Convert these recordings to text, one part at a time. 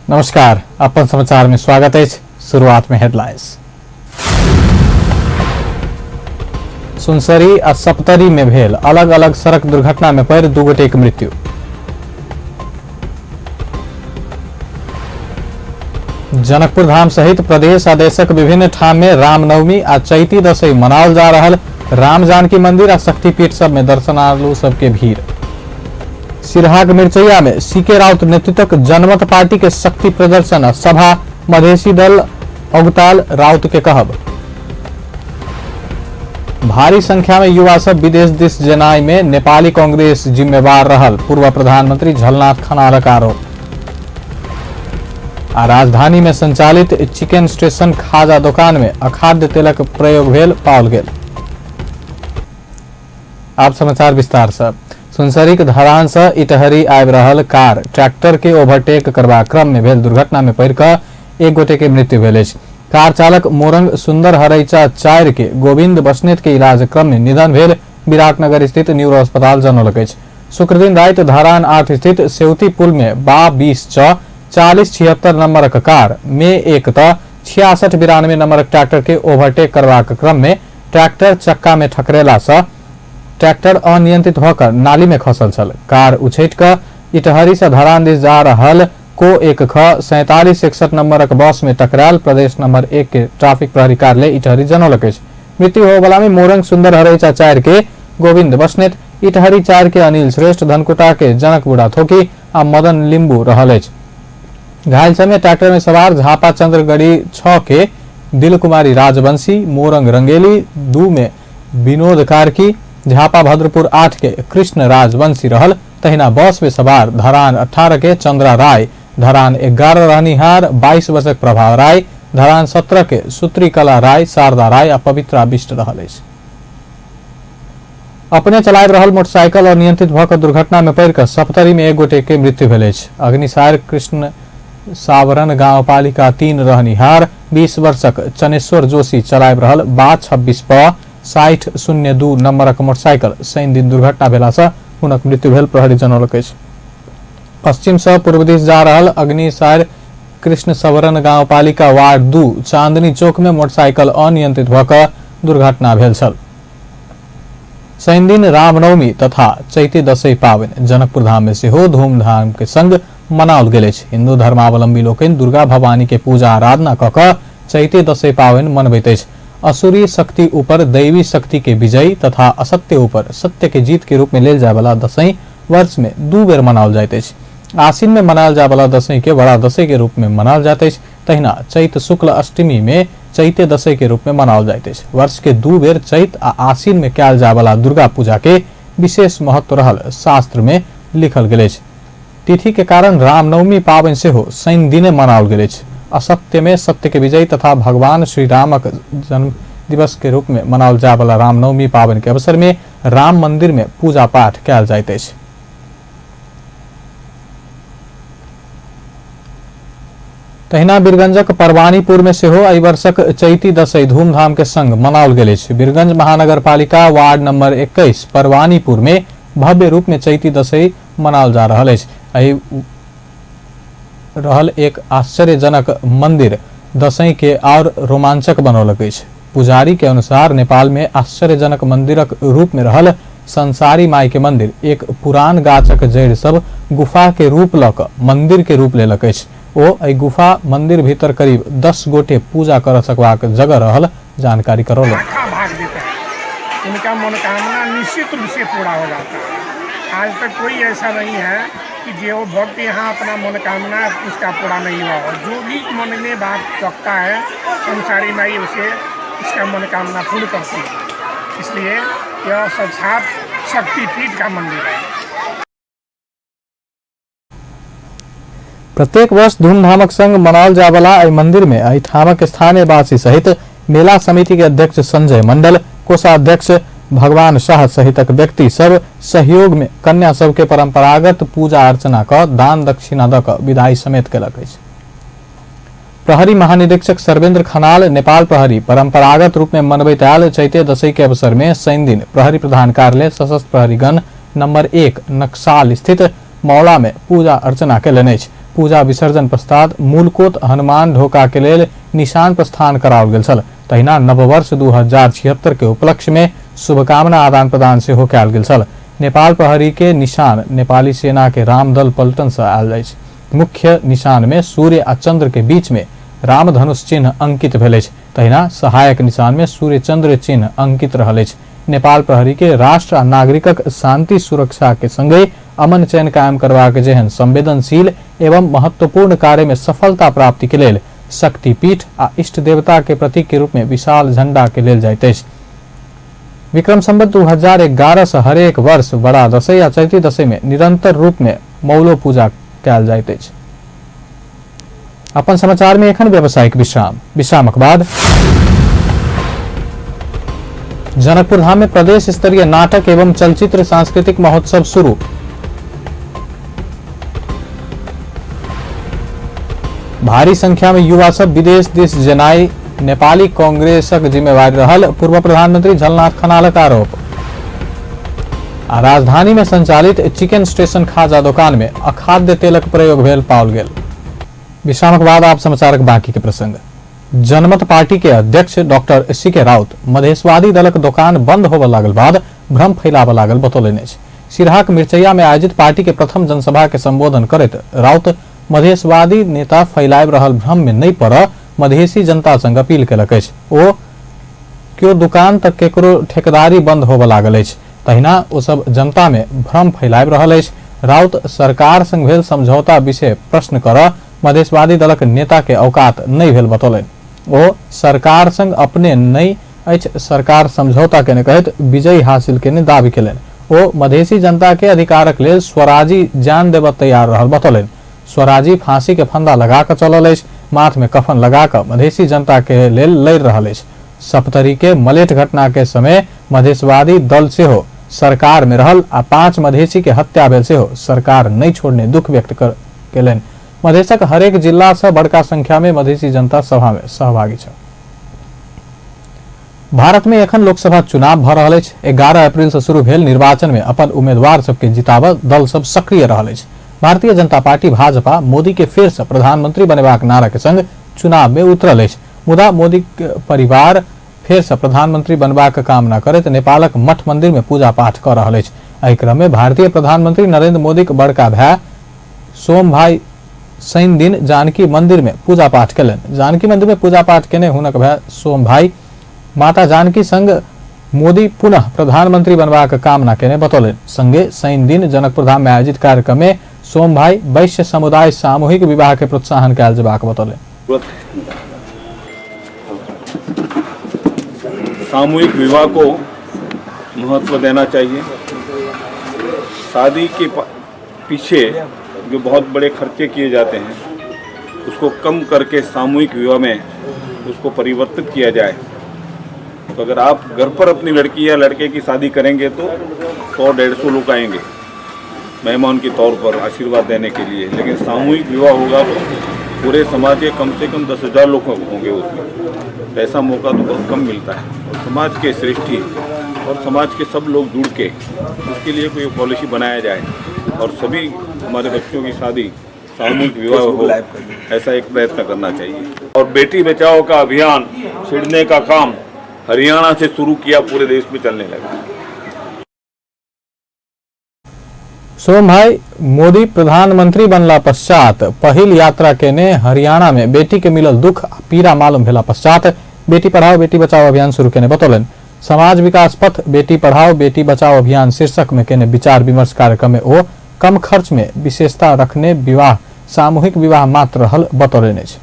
नमस्कार, अपन समाचार में स्वागत है। शुरुआत में हेडलाइंस। सुनसरी आ सप्तरी में भेल अलग अलग सड़क दुर्घटना में पड़ि 2 गोटे के मृत्यु। जनकपुर धाम सहित प्रदेश आ देशक विभिन्न ठाम में रामनवमी आ चैती दशई मनाओल जा रहल। राम जानकी मंदिर आ शक्तिपीठ सब में दर्शनालु सबके भीड़। सिरहाक मिरचैया में सीके राउत नेतृत्वक जनमत पार्टी के शक्ति प्रदर्शन आ सभा, मधेसी दल अगताल राउत के कहब। भारी संख्या में युवा सब विदेश दिस जेनाई में नेपाली कांग्रेस जिम्मेवार रहल, पूर्व प्रधानमंत्री झलनाथ खनालक आरोप। आ राजधानी में संचालित चिकन स्टेशन खाजा दुकान में अखाद्य तेलक प्रयोग भेल पाओल गेल। आप समाचार विस्तार से। सुनसरीक धरान से इटहरी आबि रहल कार ट्रैक्टर के ओवरटेक करबाक क्रम में भेल दुर्घटना में पड़ि कऽ एक गोटे के मृत्यु भेल अछि। कार चालक मोरंग सुंदर हरैचा 4 के गोविंद बसनेत के इलाज क्रम में निधन भेल विराटनगर स्थित न्यूरो अस्पताल जनौलक अछि। शुक्रदिन राति धरान 8 स्थित सेवती पुल में बा 20 च 4076 नंबरक कार में 1 त 6692 नंबरक ट्रैक्टर के ओवरटेक करबाक क्रम में ट्रैक्टर चक्का में ठकरेला से ट्रैक्टर अनियंत्रित भऽ नाली में खसल छल। कार उछटि कऽ इटहरी से धरान दिस जा रहल को 1 ख 4761 नंबरक बस में टकरायल प्रदेश नंबर 1 के ट्रैफिक प्रहरी कार्यालय इटहरी जनौलक अछि। मृत्यु होबला में मोरंग सुंदर हरैचा 4 के गोविंद बसनेत, इटहरी 4 के अनिल श्रेष्ठ, धनकुटा के जनक बुढ़ा थोकी आ मदन लिम्बू रहल अछि। घायल समय ट्रैक्टर में सवार झापा चंद्रगढ़ी 6 के दिल कुमारी राजवंशी, मोरंग रंगेली 2 में विनोद कार्की, झापा भद्रपुर 8 के कृष्ण राजवंशी रहल। तहिना बस में सवार धरान 18 के चंद्रा राय, धरान 11 रहनिहार 22 वर्षक प्रभा राय, धरान 17 के सूत्री कला राय, शारदा राय आ पवित्रा बिष्ट रहल अछि। अपने चलाबि रहल मोटरसाइकिल अनियंत्रित भऽ कऽ दुर्घटना में पड़ि कऽ सप्तरी में एक गोटे के मृत्यु भेल अछि। अग्निसार कृष्ण सावरण गांवपालिका 3 रहनिहार 20 वर्षक चनेश्वर जोशी चलाबि रहल बा 26 प 6002 नंबरक मोटरसाइकिल शनि दिन दुर्घटना भेला से हुनक मृत्यु भेल प्रहरी जनौलक अछि। पश्चिम से पूर्व दिस जा रहल अग्निसार कृष्ण सवरण गांवपालिका वार्ड 2 चांदनी चौक में मोटरसाइकिल अनियंत्रित भऽ कऽ दुर्घटना भेल छल। शनि दिन रामनवमी तथा चैती दशई पाबनि जनकपुर धाम में सेहो धूमधाम के संग मनाओल गेल अछि। हिंदू धर्मावलंबी लोकनि दुर्गा भवानी के पूजा आराधना कऽ कऽ चैती दशई पाबनि मनबैत अछि। असुरी शक्ति ऊपर दैवी शक्ति के विजयी तथा असत्य ऊपर सत्य के जीत के रूप में लेल जाय वाला दशई वर्ष में 2 बेर मनाओल जाइत अछि। आश्विन में मनाओल जाय वाला दशई के बड़ा दशई के रूप में मनाओल जाइत अछि। तहिना चैत शुक्ल अष्टमी में चैते दशई के रूप में मनाओल जाइत अछि। वर्ष के 2 बेर चैत आ आश्विन में कयल जाय वाला दुर्गा पूजा के विशेष महत्व रहल शास्त्र में लिखल गेल अछि। तिथि के कारण रामनवमी पाबनि सेहो शनि दिने मनाओल गेल अछि। असत्य में सत्य के विजयी तथा भगवान श्री रामक जन्म दिवस के रूप में मनाओल जाय वाला रामनवमी पाबनि के अवसर में राम मंदिर में पूजा पाठ कयल जाइत अछि। तहिना वीरगंजक परवानीपुर में सेहो एहि वर्षक चैती दशई धूमधाम के संग मनाओल गेल अछि। वीरगंज महानगरपालिका वार्ड नंबर 21 परवानीपुर में भव्य रूप में चैती दशई मनाओल जा रहल अछि। एहि रहल एक आश्चर्यजनक मंदिर दशई के और रोमांचक बनौलक अछि। पुजारी के अनुसार नेपाल में आश्चर्यजनक मंदिरक रूप में रहल संसारी माई के मंदिर एक पुरान गाछक जड़ि सब गुफा के रूप लऽ कऽ मंदिर के रूप लेलक अछि। ओ एहि गुफा मंदिर भीतर करीब 10 गोटे पूजा कर सकबाक जगह रहल जानकारी करौलनि। भाग देता है, उनका मनोकामना निश्चित रूप से पूरा हो जाता है। आज तक कोई ऐसा नहीं है कि जो भक्त यहाँ अपना मनोकामना उसका पूरा नहीं हुआ हो। जो भी मन में बात रखता है संसारी माई उसे उसका मनोकामना पूर्ण करती है। इसलिए यह साक्षात शक्तिपीठ का मंदिर है। प्रत्येक वर्ष धूमधामक संग मनाओल जायवला एहि मंदिर में एहि ठामक स्थानीय वासी सहित मेला समिति के अध्यक्ष संजय मंडल, कोषाध्यक्ष भगवान शाह सहितक व्यक्ति सब सहयोग में कन्या सब के परंपरागत पूजा अर्चना क दान दक्षिणा द क विदाई समेत केलक अछि। प्रहरी महानिरीक्षक सर्वेंद्र खनाल नेपाल प्रहरी परंपरागत रूप में मनबैत आयल चैते दशई के अवसर में शनि दिन प्रहरी प्रधान कार्यालय सशस्त्र प्रहरी गण नंबर 1 नक्साल स्थित मौला में पूजा अर्चना केलनि अछि। पूजा विसर्जन पश्चात मूलकोट हनुमान ढोका के लेल निशान प्रस्थान कराओल गेल छल। तहिना नववर्ष 2076 के उपलक्ष्य में शुभकामना आदान प्रदान सेहो कयल गेल छल। नेपाल प्रहरी के निशान नेपाली सेना के रामदल पल्टन से आयल अछि। मुख्य निशान में सूर्य आ चंद्र के बीच में रामधनुष चिन्ह अंकित भेल अछि। तहिना सहायक निशान में सूर्य चंद्र चिन्ह अंकित रहल अछि। नेपाल प्रहरी के राष्ट्र आ नागरिकक शांति सुरक्षा के संगे अमन चैन कायम करबाक जेहन संवेदनशील एवं महत्वपूर्ण कार्य में सफलता प्राप्ति के लेल शक्तिपीठ आ इष्ट देवता के प्रतीक के रूप में विशाल झंडा के लेल जाइत अछि। विक्रम संवत 2011 से हरेक वर्ष बड़ा दशैं आ चैती दशैं में निरंतर रूप में मौलो पूजा कयल जाइत अछि। अपन समाचार में एखन व्यावसायिक विश्राम। विश्रामक बाद जनकपुर धाम में प्रदेश स्तरीय नाटक एवं चलचित्र सांस्कृतिक महोत्सव शुरू। भारी संख्या में युवा सब विदेश दिस जेनाई नेपाली कांग्रेसक जिम्मेवारी रहल पूर्व प्रधानमंत्री झलनाथ खनालक आरोप। आ राजधानी में संचालित चिकन स्टेशन खाजा दुकान में अखाद्य तेलक प्रयोग भेल पाओल गेल। विश्रामक बाद आप समाचारक बाकी के प्रसंग। जनमत पार्टी के अध्यक्ष डॉक्टर सी के राउत मधेशवादी दलक दुकान बंद होबय लागल बाद भ्रम फैलाबय लागल बतौलनि अछि। सिरहाक मिरचैया में आयोजित पार्टी के प्रथम जनसभा के संबोधन करैत राउत मधेशवादी नेता फैलाबि रहल भ्रम में नहि पड़य मधेशी जनता संग अपील केलक अछि। ओ केओ दुकान तक केकरो ठेकेदारी बंद होबय लागल अछि, तहिना ओ सब जनता में भ्रम फैलाबि रहल अछि। राउत सरकार संग भेल समझौता विषय प्रश्न करऽ मधेशवादी दलक नेता के औकात नहि भेल बतौलनि। ओ सरकार संग अपने नहि अछि सरकार समझौता केने कहैत विजयी हासिल केने दावी केलनि। ओ मधेशी जनता के अधिकारक लेल स्वराजी जान देबऽ तैयार रहल बतौलनि। स्वराजी फांसी के फंदा लगा कऽ चलल अछि, माथ में कफन लगा कऽ मधेशी जनता के लेल लड़ि रहल अछि। सप्तरी के मलेठ घटना के समय मधेशवादी दल सेहो सरकार में रहल आ 5 मधेशी के हत्या भेल सेहो सरकार नहि छोड़ने दुख व्यक्त केलनि। मधेशक हरेक जिला से बड़का संख्या में मधेशी जनता सभा में सहभागी छल। भारत में एखन लोकसभा चुनाव भ रहल अछि। 11 अप्रैल से शुरू भेल निर्वाचन में अपन उम्मीदवार सबके जिताबऽ दल सब सक्रिय रहल अछि। भारतीय जनता पार्टी भाजपा मोदी के फेर से प्रधानमंत्री बनेबाक नारा के संग चुनाव में उतरल अछि। मुदा मोदी परिवार फेर से प्रधानमंत्री बनबाक कामना करैत नेपालक मठ मंदिर में पूजा पाठ कऽ रहल अछि। एहि क्रम में भारतीय प्रधानमंत्री नरेंद्र मोदीक बड़का भाय सोम भाई शनि दिन जानकी मंदिर में पूजा पाठ केलनि। जानकी मंदिर में पूजा पाठ केने हुनक भाय सोम भाई माता जानकी संग मोदी पुनः प्रधानमंत्री बनबाक कामना केने बतौलनि। संगे शनि दिन जनकपुर धाम में आयोजित कार्यक्रम में सोम भाई वैश्य समुदाय सामूहिक विवाह के प्रोत्साहन कयल जेबाक बतौलनि। सामूहिक विवाह को महत्व देना चाहिए। शादी के पीछे जो बहुत बड़े खर्चे किए जाते हैं उसको कम करके सामूहिक विवाह में उसको परिवर्तित किया जाए। तो अगर आप घर पर अपनी लड़की या लड़के की शादी करेंगे तो 100-150 लोग आएंगे मेहमान के तौर पर आशीर्वाद देने के लिए, लेकिन सामूहिक विवाह होगा तो पूरे समाज के कम से कम 10,000 लोग होंगे उसमें। तो ऐसा मौका तो बहुत कम मिलता है और समाज के श्रेष्ठी और समाज के सब लोग जुड़ के उसके लिए कोई पॉलिसी बनाया जाए और सभी हमारे बच्चों की शादी सामूहिक विवाह हो, ऐसा एक प्रयत्न करना चाहिए। और बेटी बचाओ का अभियान छिड़ने का काम हरियाणा से शुरू किया, पूरे देश में चलने लगा। सोम भाई मोदी प्रधानमंत्री बनला पश्चात पहिल यात्रा केने हरियाणा में बेटी के मिलल दुख आ पीड़ा मालूम भेला पश्चात बेटी पढ़ाओ बेटी बचाओ अभियान शुरू केने बतौलनि। समाज विकास पथ बेटी पढ़ाओ बेटी बचाओ अभियान शीर्षक में केने विचार विमर्श कार्यक्रम में ओ कम खर्च में विशेषता रखने विवाह सामूहिक विवाह मात्र रहल बतौलनि अछि।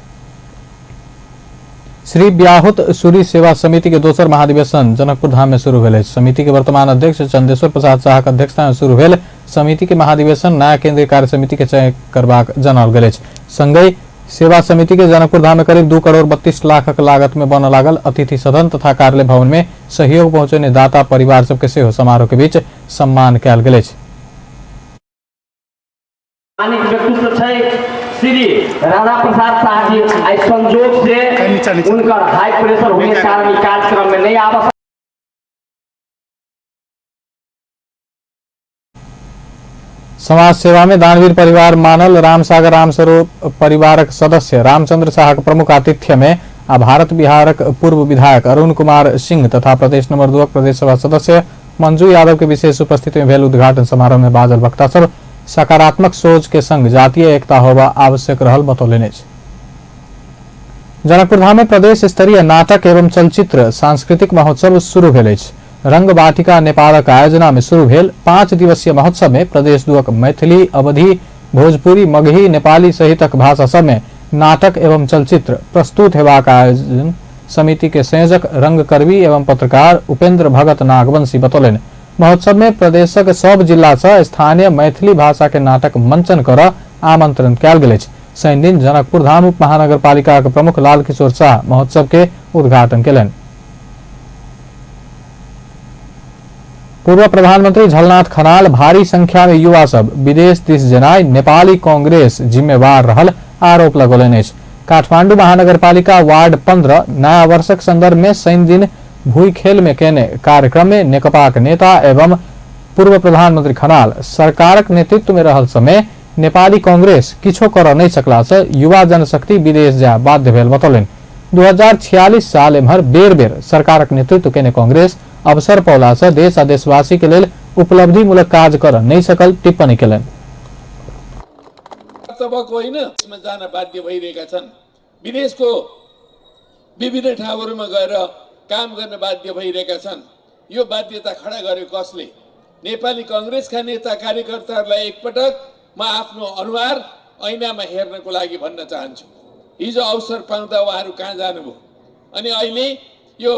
श्री ब्याहुत सूरी सेवा समिति के दोसर महाधिवेशन जनकपुर धाम में शुरू भेल अछि। समिति के वर्तमान अध्यक्ष चंदेश्वर प्रसाद शाह के अध्यक्षता में शुरू भेल समिति के महाधिवेशन नया केंद्रीय कार्य समिति के चयन करबाक जनाओल गेल अछि। संगहि सेवा समिति के जनकपुर धाम में करीब 2 करोड़ 32 लाखक लागत में बनऽ लागल अतिथि सदन तथा कार्यालय भवन में सहयोग पहुंचेने दाता परिवार सबके सेहो समारोह के बीच सम्मान कयल गेल अछि। सम्मानित व्यक्तित्व छै श्री राधा प्रसाद शाह जी। आइ संजोग से उनकर हाई प्रेशर होने के कारण ई कार्यक्रम में नहीं आबऽ। समाज सेवा में दानवीर परिवार मानल रामसागर रामस्वरूप परिवारक सदस्य रामचंद्र शाहक प्रमुख आतिथ्य में आ भारत बिहारक पूर्व विधायक अरुण कुमार सिंह तथा प्रदेश नंबर 2 प्रदेश सभा सदस्य मंजू यादव के विशेष उपस्थिति में भेल उद्घाटन समारोह में बाजल वक्ता सब सकारात्मक सोच के संग जातीय एकता होबा आवश्यक रहल बतौलनि अछि। जनकपुर धाम में प्रदेश स्तरीय नाटक एवं चलचित्र सांस्कृतिक महोत्सव शुरू भेल अछि। रंग वाटिका नेपालक आयोजना में शुरू भेल 5 दिवसीय महोत्सव में प्रदेश 2 मैथिली, अवधी, भोजपुरी, मगही, नेपाली सहितक भाषा सब में नाटक एवं चलचित्र प्रस्तुत हेबाक आयोजन समिति के संयोजक रंगकर्मी एवं पत्रकार उपेंद्र भगत नागवंशी बतौलनि। महोत्सव में प्रदेशक सब जिला से स्थानीय मैथिली भाषा के नाटक मंचन कर आमंत्रण कयल गेल अछि। शनि दिन जनकपुर धाम उप महानगरपालिका के प्रमुख लाल किशोर शाह महोत्सव के उद्घाटन केलनि। पूर्व प्रधानमंत्री झलनाथ खनाल भारी संख्या में युवा सब विदेश दिस जेनाइ नेपाली कांग्रेस जिम्मेवार रहल आरोप लगौलनि अछि। काठमांडू महानगरपालिका वार्ड 15 नया वर्षक संदर्भ में शनि दिन भूईखेल में केने कार्यक्रम में नेकपाक नेता एवं पूर्व प्रधानमंत्री खनाल सरकारक नेतृत्व में रहल समय नेपाली कांग्रेस किछो कर नहीं सकला से युवा जनशक्ति विदेश जाय बाध्य भेल बतौलनि। 2046 साल एम्हर बेर बेर सरकारक नेतृत्व केने कांग्रेस अवसर पौला से देश आ देशवासी के लेल उपलब्धिमूलक काज कर नहीं सकल टिप्पणी केलनि। होइन जान बाध्य भइरहेका छन्, विदेशको विभिन्न ठाउँहरूमा गएर काम गर्न बाध्य भइरहेका छन्। यो बाध्यता खडा गर्यो कसले? नेपाली कांग्रेसका नेता कार्यकर्ताहरूलाई एकपटक म आफ्नो अनुहार ऐनामा हेर्नको लागि भन्न चाहन्छु। हिजो अवसर पाउँदा उहाँहरू कहाँ जानुभयो? अनि अहिले यो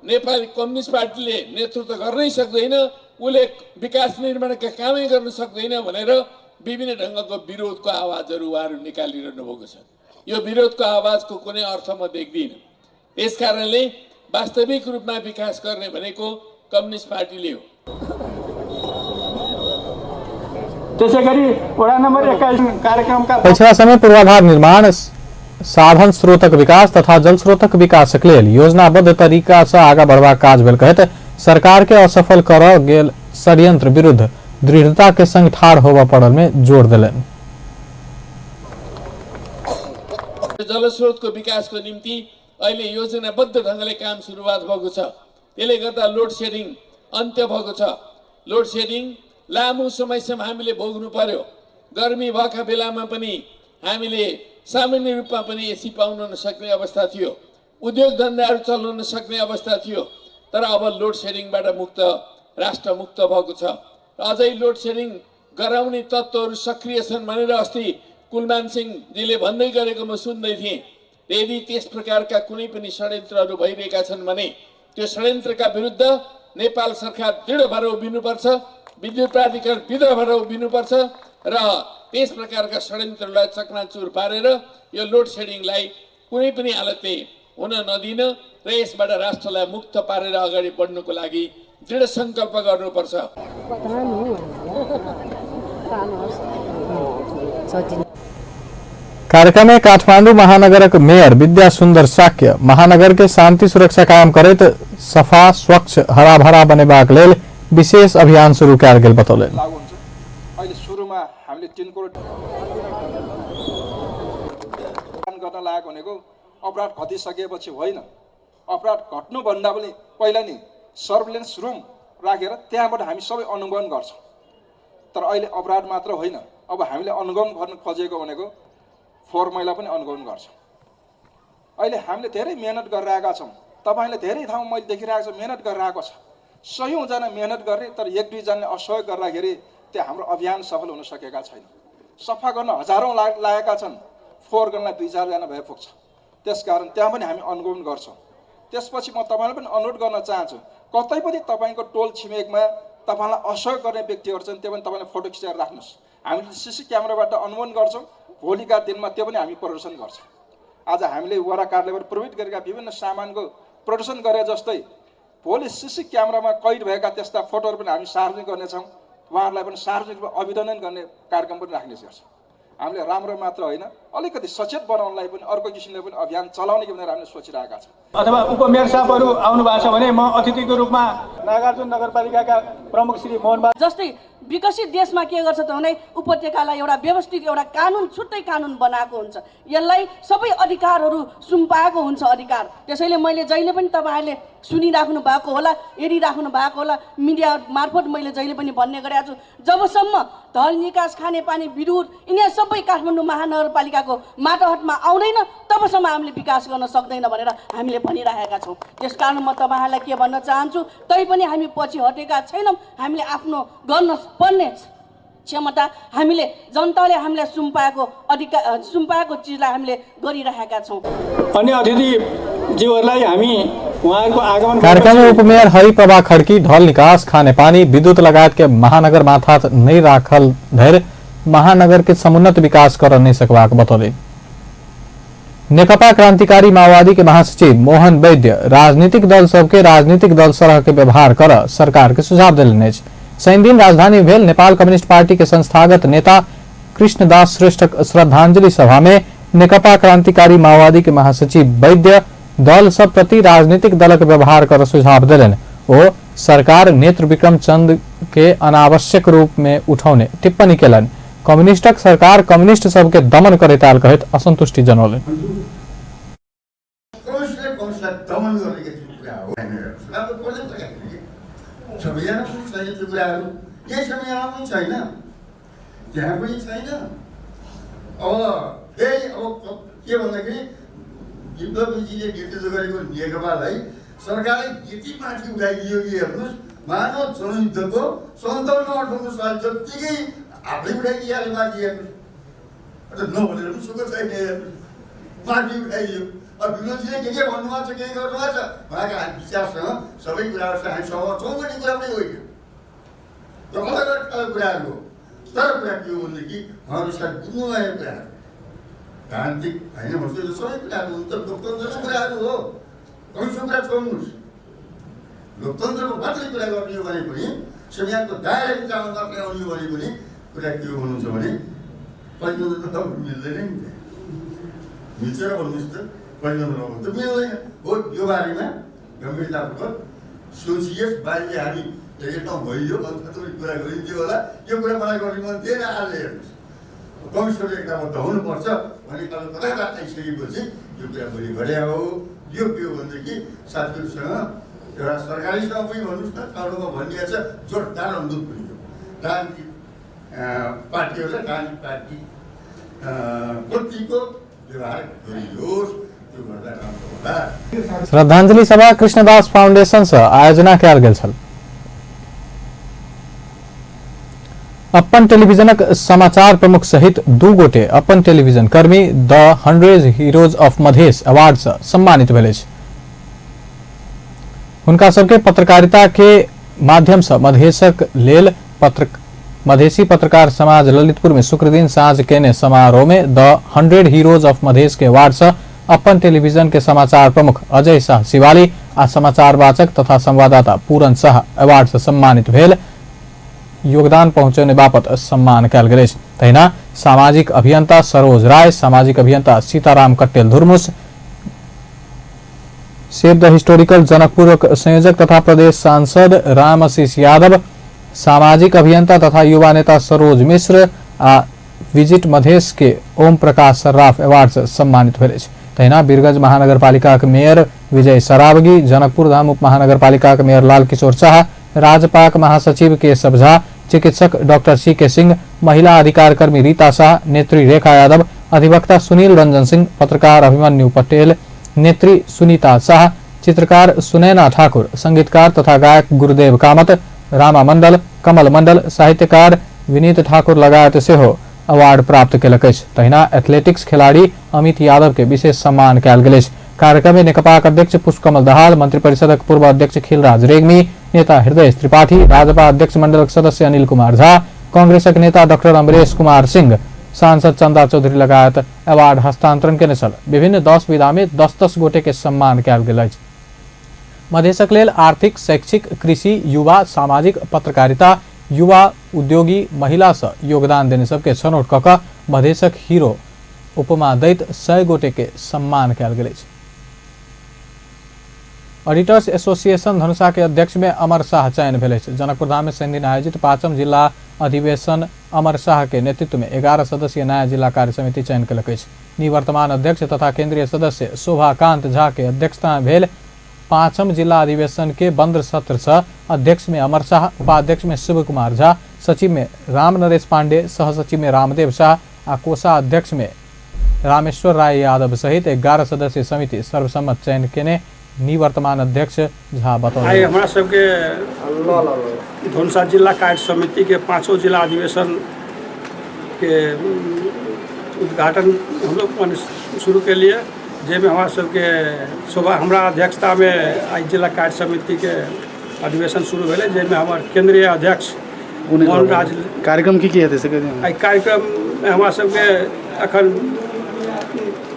नेपाली कम्युनिस्ट पार्टीले नेतृत्व गर्नै सक्दैन, उसले विकास निर्माणका कामै गर्न सक्दैन भनेर विभिन्न ढङ्गको विरोधको आवाजहरू उहाँहरू निकालिरहनु भएको छ। यो विरोधको आवाजको कुनै अर्थ म देख्दिनँ। त्यसकारणले वास्तविक रूपमा विकास गर्ने भनेको कम्युनिस्ट पार्टीले हो। त्यसैगरी वडा नम्बर 21 कार्यक्रमका पछिला समय पूर्वाधार निर्माण, साधन स्रोतक विकास तथा जल स्रोतक विकासक लेल योजनाबद्ध तरीका से आगा बढ़बाक काज भेल कहैत सरकार के असफल कर गेल षड्यंत्र विरुद्ध दृढ़ता के संग ठाढ़ होबय पड़ल में जोर देलनि। जलस्रोतको विकासको निम्ति अहिले योजनाबद्ध ढङ्गले काम सुरुवात भएको छ। त्यसले गर्दा लोड सेडिङ अन्त्य भएको छ। लोड सेडिङ लामो समयसम्म हामीले भोग्नु पर्यो। गर्मी भएका बेलामा पनि हामीले सामान्य रूपमा पनि एसी पाउन नसक्ने अवस्था थियो, उद्योग धन्दाहरू चल्न नसक्ने अवस्था थियो। तर अब लोड सेडिङबाट मुक्त, राष्ट्र मुक्त भएको छ। र अझै लोड सेडिङ गराउने तत्त्वहरू सक्रिय छन् भनेर अस्ति कुलमान सिंहजीले भन्दै गरेको म सुन्दै थिएँ। यदि त्यस प्रकारका कुनै पनि षड्यन्त्रहरू भइरहेका छन् भने त्यो षड्यन्त्रका विरुद्ध नेपाल सरकार दृढ भएर उभिनुपर्छ, विद्युत प्राधिकरण दृढ भएर उभिनुपर्छ र त्यस प्रकारका षड्यन्त्रलाई चकनाचुर पारेर यो लोड सेडिङलाई कुनै पनि हालतले हुन नदिन र यसबाट राष्ट्रलाई मुक्त पारेर अगाडि बढ्नुको लागि दृढ सङ्कल्प गर्नुपर्छ। कार्यक्रम में काठमांडू महानगरक मेयर विद्या सुंदर शाक्य महानगर के शांति सुरक्षा कायम करैत सफा स्वच्छ हराभरा बनेबाक लेल विशेष अभियान शुरू कयल गेल बतौलनि। अहिले सुरुमा हामीले 3 करोड गर्न लागेको भनेको अपराध घटिसकेपछि होइन, अपराध घट्नुभन्दा पनि पहिला नि सर्भिलेन्स रुम राखेर त्यहाँबाट हामी सबै अनुगमन गर्छौँ। तर अहिले अपराध मात्र होइन, अब हामीले अनुगमन गर्न खोजेको भनेको फोहोर मैला पनि अनुगमन गर्छौँ। अहिले हामीले धेरै मेहनत गरिरहेका छौँ, तपाईँले धेरै ठाउँ मैले देखिरहेको छु मेहनत गरिरहेको छ, सयौँजना मेहनत गर्ने तर एक दुईजनाले असहयोग गर्दाखेरि त्यो हाम्रो अभियान सफल हुन सकेका छैन। सफा गर्न हजारौँ लागेका छन्, फोहोर गर्नलाई 2-4जना भए पुग्छ। त्यसकारण त्यहाँ पनि हामी अनुगमन गर्छौँ। त्यसपछि म तपाईँलाई पनि अनुरोध गर्न चाहन्छु, कतै पनि तपाईँको टोल छिमेकमा तपाईँलाई असहयोग गर्ने व्यक्तिहरू छन् त्यो पनि तपाईँले फोटो खिचेर राख्नुहोस्। हामीले सिसी क्यामेराबाट अनुगमन गर्छौँ, भोलिका दिनमा त्यो पनि हामी प्रदर्शन गर्छौँ। आज हामीले वडा कार्यालयबाट प्रवित गरेका विभिन्न सामानको प्रदर्शन गरे जस्तै भोलि सिसी क्यामेरामा कैद भएका त्यस्ता फोटोहरू पनि हामी सार्वजनिक गर्नेछौँ। उहाँहरूलाई पनि सार्वजनिक रूपमा अभिनन्दन गर्ने कार्यक्रम पनि राख्ने गर्छौँ। हामीले राम्रो मात्र होइन, अलिकति सचेत बनाउनलाई पनि अर्को किसिमले पनि अभियान चलाउने भनेर हामीले सोचिरहेका छौँ। अथवा उपमेयर साहबहरू आउनु भएको छ भने म अतिथिको रूपमा नागार्जुन नगरपालिकाका प्रमुख श्री मोहन जस्तै विकसित देशमा के गर्छ त भने उपत्यकालाई एउटा व्यवस्थित एउटा कानुन, छुट्टै कानुन बनाएको हुन्छ, यसलाई सबै अधिकारहरू सुम्पाएको हुन्छ अधिकार। त्यसैले मैले जहिले पनि तपाईँहरूले सुनिराख्नु भएको होला, हेरिराख्नु भएको होला, मिडिया मार्फत मैले जहिले पनि भन्ने गरेको छु, जबसम्म धल निकास, खानेपानी, विद्युत यिनीहरू सबै काठमाडौँ महानगरपालिकाको मातहतमा आउँदैन तबसम्म हामीले विकास गर्न सक्दैन भनेर हामीले भनिराखेका छौँ। त्यसकारण म तपाईँहरूलाई के भन्न चाहन्छु, तैपनि हामी पछि हटेका छैनौँ। हामीले आफ्नो गर्न पर्ने क्षमता हामीले जनताले हामीलाई सुम्पाएको अधिकार, सुम्पाएको चिजलाई हामीले गरिरहेका छौँ। अन्य अतिथिज्यूहरूलाई हामी उहाँहरूको आगमन कार्यक्रम में उपमेयर हरिप्रभा खड़की ढल निकास, खानेपानी, विद्युत लगायत के महानगर माथा नहीं राखल धैर्य महानगर के समुन्नत विकास कर नहीं सकबाक बतौले। नेकपा क्रांतिकारी माओवादी के महासचिव मोहन वैद्य राजनीतिक दल सबके राजनीतिक दल सरह के व्यवहार कर सरकार के सुझाव देलनि अछि। शनि दिन राजधानी भेल नेपाल कम्युनिस्ट पार्टी के संस्थागत नेता कृष्णदास श्रेष्ठक श्रद्धांजलि सभा में नेकपा क्रांतिकारी माओवादी के महासचिव वैद्य दल सब प्रति राजनीतिक दलक व्यवहार कर सुझाव देलनि। ओ सरकार नेत्र विक्रम चंद के अनावश्यक रूप में उठौने टिप्पणी केलनि। कम्युनिस्टक सरकार कम्युनिस्ट सबके दमन करैत आयल कहैत असंतुष्टि जनौलनि। संविधानमा पनि छैन त्यो कुराहरू, यही संविधानमा पनि छैन, त्यहाँ पनि छैन। अब फेरि अब के भन्दाखेरि विप्लवजीले नेतृत्व गरेको नेकपालाई सरकारले यति माथि उठाइदियो कि हेर्नुहोस्, मानव जनयुद्धको 57 58 साल जत्तिकै आफै उठाइदिइहाल्यो माथि, हेर्नुहोस् नभनेर पनि सुख छैन, हेर्नुहोस् माथि उठाइदियो। अब विप्लवजीले के के भन्नुभएको छ, के गर्नुभएको छ, उहाँका विचारसँग सबै कुराहरूसँग हामी सहमत छौँ भन्ने कुरा पनि होइन, त्यो अलग अलग खालको कुराहरू हो। तर कुरा के हो भनेदेखि उहाँहरू सायद बुझ्नुभएको कुराहरू राजनीतिक होइन भन्छु, यो सबै कुराहरू हुन्छ, लोकतन्त्रको कुराहरू हो। कमिसनको कुरा छोड्नुहोस्, लोकतन्त्रको मात्रै कुरा गर्ने हो भने पनि, संविधानको दायराभित्र आउनु मात्रै आउने हो भने पनि कुरा के हो भन्नुहुन्छ भने परिवर्तन त मिल्दैन नि, त्यहाँ मिल्छ र भन्नुहोस् त, परिवर्तन त मिल्दैन हो। यो बारेमा गम्भीरतापूर्वक सोचियोस्। बाहिर हामी एक ठाउँ भइयो अन्त कुरा गरिन्थ्यो होला, यो कुरा मलाई गर्ने मन थिएन। आज हेर्नुहोस् कमिसनर एकताबद्ध हुनुपर्छ भन्ने खालको कथा आइसकेपछि यो कुरा मैले गरे हो। यो के हो भनेदेखि साथीहरूसँग एउटा सरकारीसँग पनि भन्नुहोस् न, ठाउँमा भनिएको छ, जोरदार अनुरोध पनि हो। राजनीतिक पार्टीहरूलाई राजनीतिक पार्टी प्रतिको व्यवहार गरियोस्, त्यो गर्दा राम्रो होला। श्रद्धांजलि सभा कृष्णदास फाउंडेशन से आयोजना कयल गेल छल। अपन टेलीविजनक समाचार प्रमुख सहित 2 गोटे अपन टेलीविजन कर्मी the 100 heroes of Madhesh award से सम्मानित भेल अछि। हुनका सबके पत्रकारिता के माध्यम से मधेशक लेल मधेसी पत्रकार समाज ललितपुर में शुक्रदिन साँझ केने समारोह में द 100 हीरोज ऑफ मधेश के अवार्ड से अपन टेलीविजन के समाचार प्रमुख अजय शाह शिवाली आ समाचार वाचक तथा संवाददाता पूरन शाह अवार्ड से सम्मानित भेल योगदान पहुंचने बापत सम्मान कयल गेल अछि। तहिना सामाजिक अभियंता सरोज राय, सामाजिक अभियंता सीताराम कट्टेल धुर्मुस, सेव the historical जनकपुरक संयोजक तथा प्रदेश सांसद रामआशीष यादव, सामाजिक अभियंता तथा युवा नेता सरोज मिश्र आ विजिट मधेश के ओम प्रकाश सर्राफ अवार्ड से सम्मानित भेल अछि। तहिना वीरगंज महानगरपालिकाक मेयर विजय सरावगी, जनकपुर धाम उप महानगरपालिकाक मेयर लाल किशोर शाह, राजपाक महासचिव केशव झा, चिकित्सक डॉक्टर सी के सिंह, महिला अधिकार कर्मी रीता शाह, नेत्री रेखा यादव, अधिवक्ता सुनील रंजन सिंह, पत्रकार अभिमन्यु पटेल, नेत्री सुनीता शाह, चित्रकार सुनैना ठाकुर, संगीतकार तथा गायक गुरुदेव कामत, रामा मंडल, कमल मंडल, साहित्यकार विनीत ठाकुर लगायत सेहो अवार्ड प्राप्त केलक अछि। तहिना एथलेटिक्स खिलाड़ी अमित यादव के विशेष सम्मान कयल गेल अछि। कार्यक्रम में नेकपाक अध्यक्ष पुष्पकमल दाहाल, मंत्रिपरिषदक पूर्व अध्यक्ष खिलराज रेग्मी, नेता हृदय त्रिपाठी, राजपा अध्यक्ष मंडलक सदस्य अनिल कुमार झा, कांग्रेसक नेता डॉक्टर अमरेश कुमार सिंह, सांसद चंदा चौधरी लगायत अवार्ड हस्तांतरण केने छल। विभिन्न 10 विधा में 10-10 गोटे के सम्मान कयल गेल अछि। मधेशक लेल आर्थिक, शैक्षिक, कृषि, युवा, सामाजिक, पत्रकारिता, युवा उद्योगी, महिला से योगदान देने सबके छनौट कऽ कऽ मधेशक हीरो उपमा दैत 100 गोटे के सम्मान कयल गेल अछि। ऑडिटर्स एसोसिएशन धनुषा के अध्यक्ष में अमर शाह चयन भेल अछि। जनकपुर धाम में शनिदिन आयोजित 5म जिला अधिवेशन अमर शाह के नेतृत्व में 11 सदस्यीय नया जिला कार्य समिति चयन केलक अछि। निवर्तमान अध्यक्ष तथा केंद्रीय सदस्य शोभाकांत झा के अध्यक्षता में भेल 5म जिला अधिवेशन के बंद सत्र से अध्यक्ष में अमर शाह, उपाध्यक्ष में शिव कुमार झा, सचिव में राम नरेश पांडे, सहसचिव में रामदेव शाह आ कोषाध्यक्ष में रामेश्वर राय यादव सहित 11 सदस्यीय समिति सर्वसम्मत चयन केने निवर्तमान अध्यक्ष झा बतौलनि। आइ हमरा सबके धनुषा जिला कार्य समिति के 5 जिला अधिवेशन के उद्घाटन हम लोग शुरू के लिए, जाहिमे हमरा सबके शोभा हमरा अध्यक्षता में आइ जिला कार्य समिति के अधिवेशन शुरू भेलै, जाहिमे हमर केंद्रीय अध्यक्ष मोहन राज। कार्यक्रम की हेतै से कहि दियौ। एहि कार्यक्रम मे हमरा सबके अखन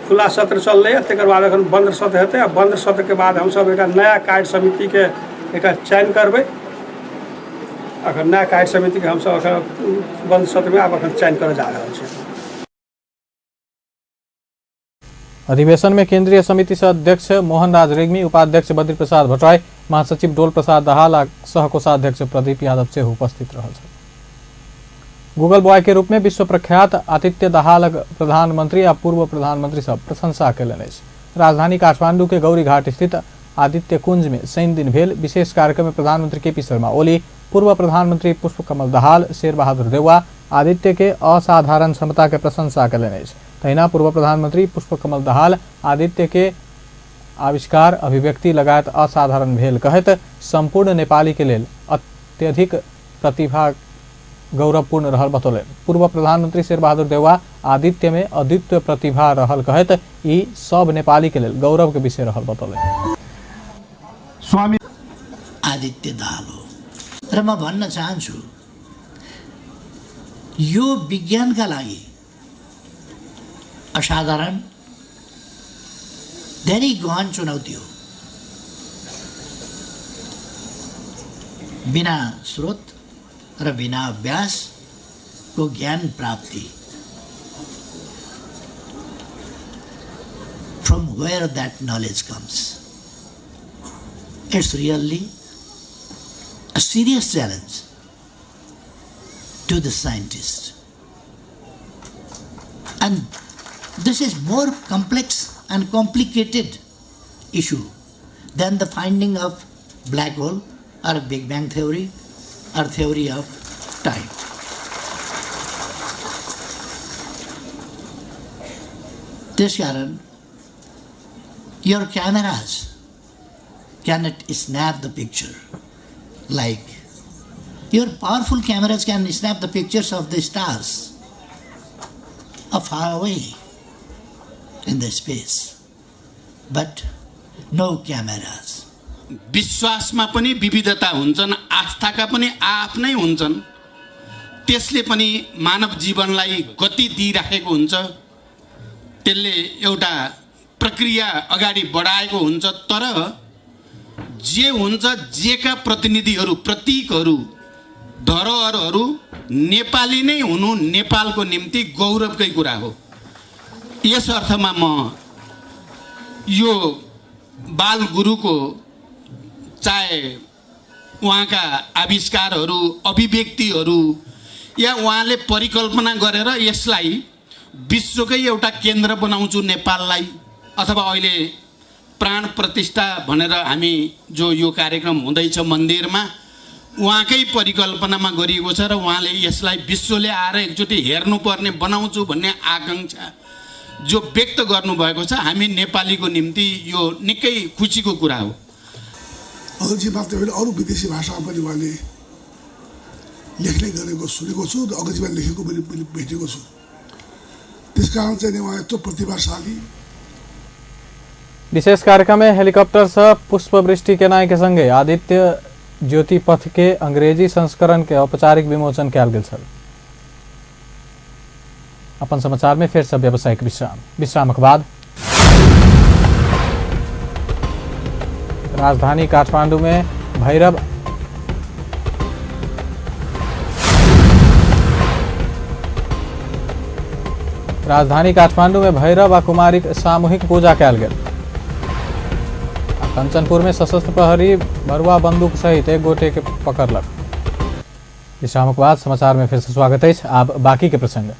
खुला सत्र चललै, तकर बाद अखन बंद सत्र हेतै आ बंद सत्र के बाद हमसब एकटा नया कार्य समिति के एकटा चयन करबै। अखन नया कार्य समिति के हमसब अखन बंद सत्र में आब अखन चयन करऽ जा रहल छी। अधिवेशन में केंद्रीय समिति से अध्यक्ष मोहन राज रेग्मी, उपाध्यक्ष बद्री प्रसाद भट्टराई, महासचिव डोल प्रसाद दाहाल आ सहकोषाध्यक्ष प्रदीप यादव सेहो उपस्थित रहल छल। गूगल बॉय के रूप में विश्व प्रख्यात आदित्य दाहालक प्रधानमंत्री आ पूर्व प्रधानमंत्री सब प्रशंसा कयलनि अछि। राजधानी काठमांडू के गौरीघाट स्थित आदित्य कुंज में शनि दिन भेल विशेष कार्यक्रम में प्रधानमंत्री केपी शर्मा ओली, पूर्व प्रधानमंत्री पुष्पकमल दाहाल, शेर बहादुर देउवा आदित्य के असाधारण क्षमता के प्रशंसा कयलनि अछि। तहिना पूर्व प्रधानमंत्री पुष्पकमल दाहाल आदित्य के आविष्कार अभिव्यक्ति लगायत असाधारण भेल कहैत संपूर्ण नेपाली के लेल अत्यधिक प्रतिभा गौरवपूर्ण रहल बतौलनि। पूर्व प्रधानमंत्री शेरबहादुर देउवा आदित्य में अद्वितीय प्रतिभा रहल कहैत ई सब नेपाली के लेल गौरव के विषय रहल बतौलनि। स्वामी आदित्य दाहाल हो र म भन्न चाहन्छु यो विज्ञानका लागि असाधारण धेरै गहन चुनौती हो। बिना स्रोत र बिना अभ्यास को ज्ञान प्राप्ति, from where that knowledge comes, it's really a serious challenge to the scientist. And this is more complex and complicated issue than the finding of black hole or Big Bang theory or theory of time. त्यसकारण your cameras cannot snap the picture like your powerful cameras can snap the pictures of the stars far away in the space, but no cameras. विश्वासमा पनि विविधता हुन्छन्, आस्थाका पनि आफ्नै हुन्छन्, त्यसले पनि मानव जीवनलाई गति दिइराखेको हुन्छ, त्यसले एउटा प्रक्रिया अगाडि बढाएको हुन्छ। तर जे हुन्छ जेका प्रतिनिधिहरू, प्रतीकहरू, धरोहरहरू नेपाली नै हुनु नेपालको निम्ति गौरवकै कुरा हो। यस अर्थमा म यो बालगुरुको चाहे उहाँका आविष्कारहरू, अभिव्यक्तिहरू या उहाँले परिकल्पना गरेर यसलाई विश्वकै एउटा केन्द्र बनाउँछु नेपाललाई, अथवा अहिले प्राण प्रतिष्ठा भनेर हामी जो यो कार्यक्रम हुँदैछ मन्दिरमा, उहाँकै परिकल्पनामा गरिएको छ र उहाँले यसलाई विश्वले आएर एकचोटि हेर्नुपर्ने बनाउँछु भन्ने आकाङ्क्षा जो व्यक्त गर्नुभएको छ, हामी नेपालीको निम्ति यो निकै खुसीको कुरा हो। अङ्ग्रेजी मात्रै होइन, अरू विदेशी भाषामा पनि उहाँले लेख्ने गरेको सुनेको छु र अङ्ग्रेजीमा लेखेको पनि मैले भेटेको छु। त्यसकारण चाहिँ उहाँ यत्रो प्रतिभाशाली। विशेष कार्यक्रम में हेलीकॉप्टर से पुष्पवृष्टि केनाइ के संगे आदित्य ज्योति पथ के अंग्रेजी संस्करण के औपचारिक विमोचन कयल गेल छल। अपन समाचार में फिर से व्यावसायिक विश्राम। विश्रामक बाद राजधानी काठमांडू में भैरव आ कुमारीक सामूहिक पूजा कयल गेल। कंचनपुर में सशस्त्र प्रहरी भरुआ बंदूक सहित एक गोटे के पकड़लक। विश्रामक बाद समाचार में फिर से स्वागत है। आब बाकी के प्रसंग।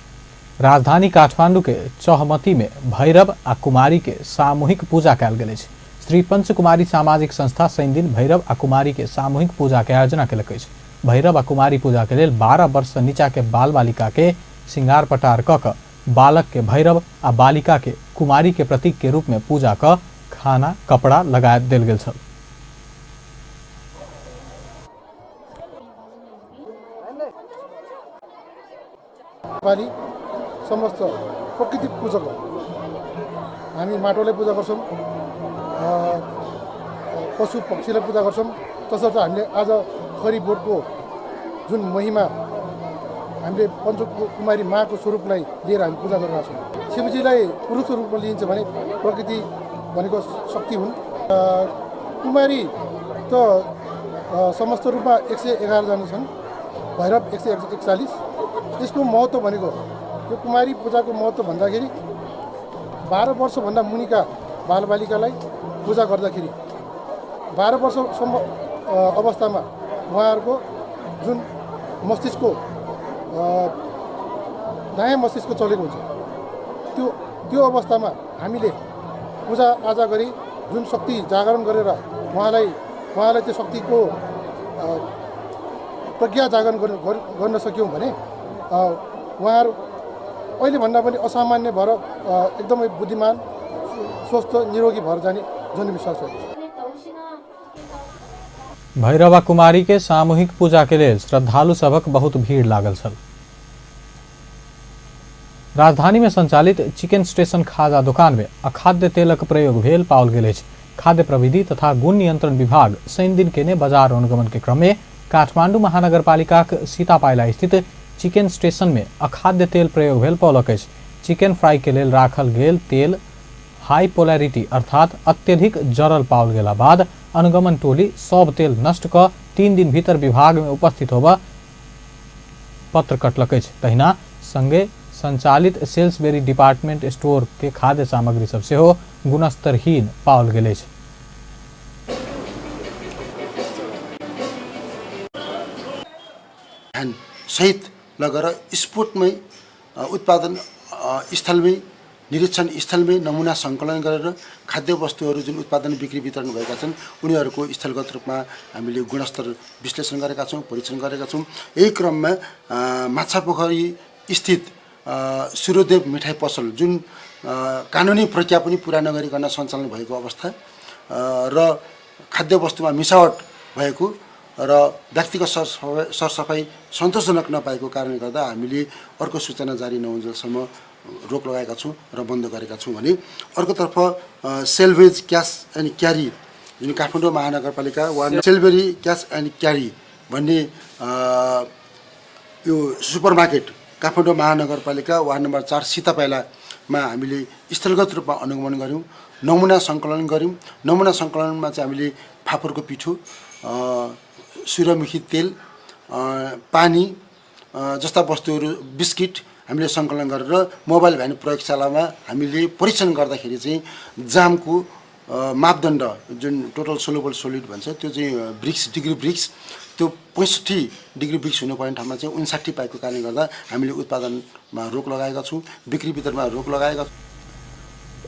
राजधानी काठमांडू के चौहमती में भैरव आ कुमारी के सामूहिक पूजा कयल गेल अछि। श्री पंचकुमारी सामाजिक संस्था शनिदिन भैरव आ कुमारी के सामूहिक पूजा के आयोजना केलक अछि। भैरव आ कुमारी पूजा के लेल 12 वर्ष से नीचा के बाल बालिका के श्रृंगार पटार क कऽ बालक के भैरव आ बालिका के कुमारी के प्रतीक के रूप में पूजा क खाना कपड़ा लगायत देल गेल छल। नेपाली समस्त प्रकृति पूजक हो। हामी माटोलाई पूजा गर्छौँ, पशु पक्षीलाई पूजा गर्छौँ। तसर्थ हामीले आज खरी बोटको जुन महिमा हामीले पञ्चकुमारी माको स्वरूपलाई लिएर हामी पूजा गरिरहेको छौँ। शिवजीलाई पुरुषको रूपमा लिइन्छ भने प्रकृति भनेको शक्ति हुन्। कुमारी त समस्त रूपमा 111 जना छन्, भैरव 141। यसको महत्त्व भनेको यो कुमारी पूजाको महत्त्व भन्दाखेरि 12 वर्षभन्दा मुनिका बालबालिकालाई पूजा गर्दाखेरि 12 वर्षसम्म अवस्थामा उहाँहरूको जुन मस्तिष्कको दायाँ मस्तिष्क चलेको हुन्छ त्यो त्यो अवस्थामा हामीले पूजा आजा गरी जुन शक्ति जागरण गरेर उहाँलाई उहाँलाई त्यो शक्तिको प्रज्ञा जागरण गर्न सक्यौँ भने उहाँहरू अहिलेभन्दा पनि असामान्य भएर एकदमै बुद्धिमान स्वस्थ निरोगी भएर जाने जनविश्वास छ। भैरवा कुमारी के सामूहिक पूजा के लेल श्रद्धालु सभक बहुत भीड़ लागल छल। राजधानी में संचालित चिकन स्टेशन खाजा दुकान में अखाद्य तेलक प्रयोग भेल पाओल गेल अछि। खाद्य प्रविधि तथा गुण नियंत्रण विभाग शनिदिन केने बाजार अनुगमन के क्रम में काठमांडू महानगरपालिकाक सीतापाइला स्थित चिकन स्टेशन में अखाद्य तेल प्रयोग भेल पौलक अछि। चिकन फ्राई के लेल राखल गेल तेल हाई पोलैरिटी अर्थात अत्यधिक जरल पाओल गेला बाद अनुगमन टोली सब तेल नष्ट क 3 दिन भीतर विभाग में उपस्थित होबऽ पत्र कटलक अछि। तहिना संगे संचालित सेल्सबेरी डिपार्टमेंट स्टोर के खाद्य सामग्री सब सेहो गुणस्तरहीन पाओल गेल अछि। सहित लगेर स्पोटमै उत्पादन स्थलमै निरीक्षण स्थलमै नमुना सङ्कलन गरेर खाद्य वस्तुहरू जुन उत्पादन बिक्री वितरण भएका छन् उनीहरूको स्थलगत रूपमा हामीले गुणस्तर विश्लेषण गरेका छौँ, परीक्षण गरेका छौँ। यही क्रममा माछापोखरी स्थित सूर्योदेव मिठाई पसल जुन कानुनी प्रक्रिया पनि पुरा नगरिकन सञ्चालन भएको अवस्था र खाद्य वस्तुमा मिसावट भएको र व्यक्तिगत सरसफाइ सन्तोषजनक नपाएको कारणले गर्दा हामीले अर्को सूचना जारी नहुन्जेलसम्म रोक लगाएका छौँ र बन्द गरेका छौँ भने अर्कोतर्फ सेल्भेज क्यास एन्ड क्यारी जुन काठमाडौँ महानगरपालिका वा सेल्भेरी क्यास एन्ड क्यारी भन्ने यो सुपर मार्केट काठमाडौँ महानगरपालिका वार्ड नम्बर 4 सीतापाइलामा हामीले स्थलगत रूपमा अनुगमन गऱ्यौँ, नमुना सङ्कलन गऱ्यौँ। नमुना सङ्कलनमा चाहिँ हामीले फापरको पिठो, सूर्यमुखी तेल, पानी जस्ता वस्तुहरू, बिस्किट हामीले सङ्कलन गरेर मोबाइल भ्यान प्रयोगशालामा हामीले परीक्षण गर्दाखेरि चाहिँ जामको मापदण्ड जुन टोटल सोलुबल सोलिड भन्छ त्यो चाहिँ ब्रिक्स डिग्री ब्रिक्स त्यो 65 डिग्री ब्रिक्स हुनुपर्ने ठाउँमा चाहिँ 59 पाएको कारणले गर्दा हामीले उत्पादनमा रोक लगाएका छौँ, बिक्री वितरणमा रोक लगाएका छौँ।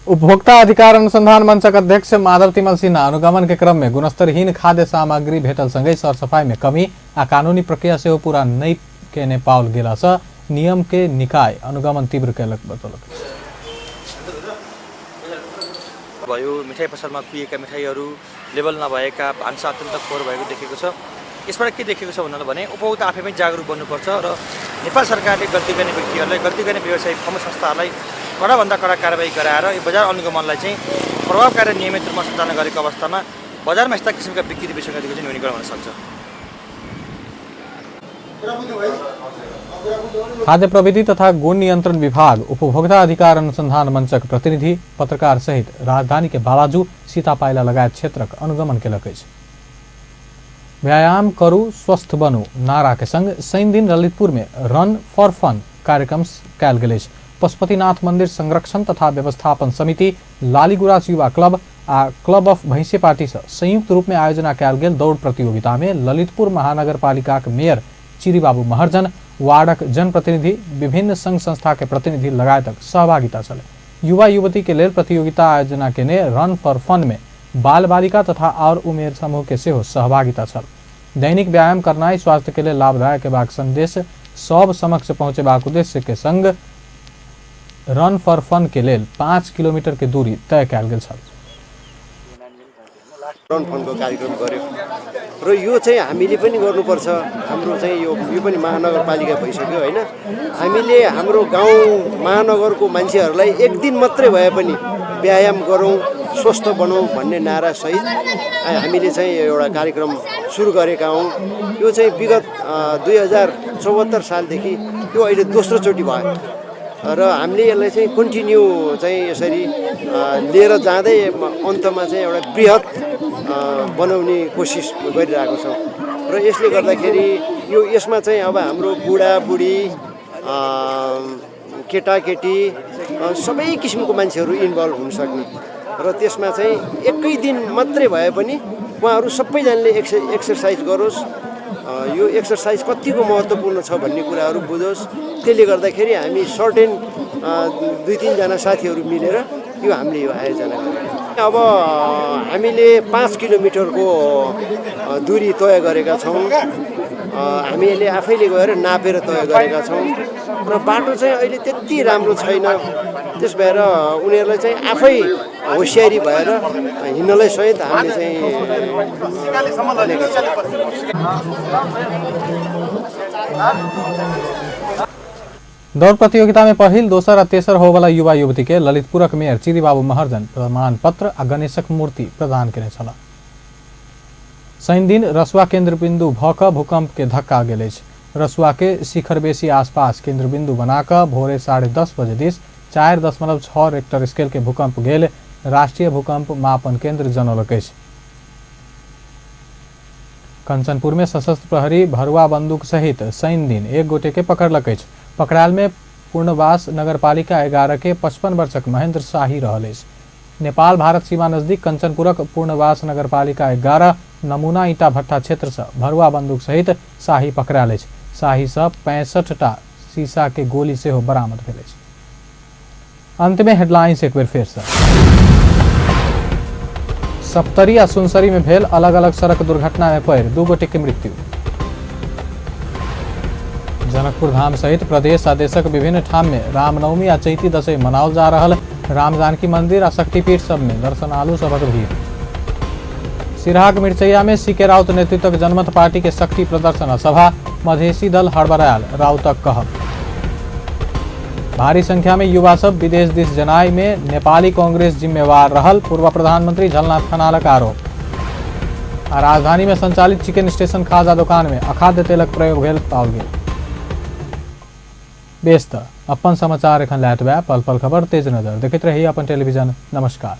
उपभोक्ता अधिकार अनुसंधान मंचक अध्यक्ष माधव तिमल सिन्हा अनुगमन के क्रम में गुणस्तरहीन खाद्य सामग्री भेटल संगै सरसफाई में कमी आ कानूनी प्रक्रिया सेहो पूरा नहि केने पाओल गेला सँ नियम के निकाय अनुगमन तीव्र केलक बतौलक। भयो मिठाई पसलमा कुहिएका मिठाईहरू लेबल नभएका भान्सा अत्यन्त फोहोर भएको देखेको छ। यसबाट के देखेको छ भन्नाले भने उपभोक्ता आफै पनि जागरुक बन्नुपर्छ र नेपाल सरकारले गल्ती गर्ने व्यक्तिहरूलाई, गल्ती गर्ने व्यवसायी प्रमुख संस्थाहरूलाई कडाभन्दा कडा कारवाही गराएर यो बजार अनुगमनलाई चाहिँ प्रभावकारी नियमित रूपमा सञ्चालन गरेको अवस्थामा बजारमा यस्ता किसिमका विकृति विसङ्गतिको चाहिँ न्यूनीकरण हुन सक्छ। खाद्य प्रविधि तथा गुण नियंत्रण विभाग उपभोक्ता अधिकार अनुसंधान मंचक प्रतिनिधि पत्रकार सहित राजधानी के बालाजू सीतापाइला लगायत क्षेत्रक अनुगमन केलक अछि। व्यायाम करू स्वस्थ बनू नारा के संग शनिदिन ललितपुर में रन फॉर फन कार्यक्रम कयल गेल अछि। पशुपतिनाथ मंदिर संरक्षण तथा व्यवस्थापन समिति, लालीगुराँस युवा क्लब आ क्लब ऑफ भैंसेपाटी से संयुक्त रूप में आयोजना कयल गेल दौड़ प्रतियोगिता में ललितपुर महानगरपालिकाक मेयर चिरीबाबू महर्जन, वार्डक जनप्रतिनिधि, विभिन्न संघ संस्था के प्रतिनिधि लगायतक सहभागिता छल। युवा युवती के लेल प्रतियोगिता आयोजना केने रन फॉर फन में बाल बालिका तथा और उमेर समूह के सेहो सहभागिता छल। दैनिक व्यायाम करनाइ स्वास्थ्य के लेल लाभदायक हेबाक संदेश सब समक्ष पहुँचेबाक उद्देश्य के संग रन फॉर फन के लेल 5 किलोमीटर के दूरी तय कयल गेल छल। रन फनको कार्यक्रम गर्यो र यो चाहिँ हामीले पनि गर्नुपर्छ। हाम्रो चाहिँ यो पनि महानगरपालिका भइसक्यो हैन। हामीले हाम्रो गाउँ महानगरको मान्छेहरूलाई एक दिन मात्रै भए पनि व्यायाम गरौँ, स्वस्थ बनौँ भन्ने नारासहित हामीले चाहिँ एउटा कार्यक्रम सुरु गरेका हौँ। यो चाहिँ विगत 2074 सालदेखि यो अहिले दोस्रो चोटि भयो र हामीले यसलाई चाहिँ कन्टिन्यू चाहिँ यसरी लिएर जाँदै अन्तमा चाहिँ एउटा बृहत बनाउने कोसिस गरिरहेको छौँ र यसले गर्दाखेरि यो यसमा चाहिँ अब हाम्रो बुढाबुढी, केटाकेटी सबै किसिमको मान्छेहरू इन्भल्भ हुन सक्ने र त्यसमा चाहिँ एकै दिन मात्रै भए पनि उहाँहरू सबैजनाले एक्सर्साइज गरोस्, यो एक्सर्साइज कतिको महत्त्वपूर्ण छ भन्ने कुराहरू बुझोस्। त्यसले गर्दाखेरि हामी सर्टेन 2-3 जना साथीहरू मिलेर यो हामीले यो आयोजना गरेका। अब हामीले 5 किलोमिटरको दूरी तय गरेका छौँ। हामीले आफैले गएर नापेर तय गरेका छौँ र बाटो चाहिँ अहिले त्यति राम्रो छैन। त्यस भएर उनीहरूलाई चाहिँ आफै होसियारी भएर हिँड्नलाई सहित हामीले चाहिँ भनेका छौँ। दौड़ प्रतियोगिता में पहिल, दोसर आ तेसर होवला युवा युवती के ललितपुरक मेयर चिरीबाबू महर्जन प्रमाण पत्र आ गणेशक मूर्ति प्रदान केने छलाह। शनि दिन रसुआ केंद्र बिंदु भ क भूकंप के धक्का गेल अछि। रसुआ के शिखरबेसी आसपास केंद्र बिंदु बनाकऽ भोरे 10:30 बजे दिस 4.6 रेक्टर स्केल के भूकंप गेल राष्ट्रीय भूकंप मापन केंद्र जनौलक अछि। कंचनपुर में सशस्त्र प्रहरी भरुआ बंदूक सहित शनि दिन एक गोटे के पकड़लक अछि। पकड़ायल में पूर्णवास नगरपालिका 11 के 55 वर्षक महेंद्र शाही रहल अछि। नेपाल भारत सीमा नजदीक कंचनपुरक पूर्णवास नगरपालिका 11 नमूना ईटा भट्टा क्षेत्र से भरुआ बंदूक सहित शाही पकड़ायल अछि। शाही से 65टा शीशा के गोली सेहो बरामद भेल अछि। अंत में हेडलाइंस एक बेर फेर से। सप्तरी आ सुनसरी में भेल अलग अलग सड़क दुर्घटना में पड़ि 2 गोटे के मृत्यु। जनकपुर धाम सहित प्रदेश आ देशक विभिन्न ठाम में रामनवमी आ चैती दशैं मनाओल जा रहल। राम जानकी मंदिर आ शक्तिपीठ सब में दर्शनालु सभक भीड़। सिरहाक मिरचैया में सीके राउत नेतृत्वक जनमत पार्टी के शक्ति प्रदर्शन आ सभा, मधेसी दल हड़बड़ायल, राउतक कहब। भारी संख्या में युवा सब विदेश दिस जनाई में नेपाली कांग्रेस जिम्मेवार रहल, पूर्व प्रधानमंत्री झलनाथ खनालक आरोप। आ राजधानी में संचालित चिकन स्टेशन खाजा दुकान में अखाद्य तेलक प्रयोग भेल पाओल गेल। बेस त अपन समाचार एखन लैत पल पल खबर तेज नजर देखैत रही अपन टेलीविजन। नमस्कार।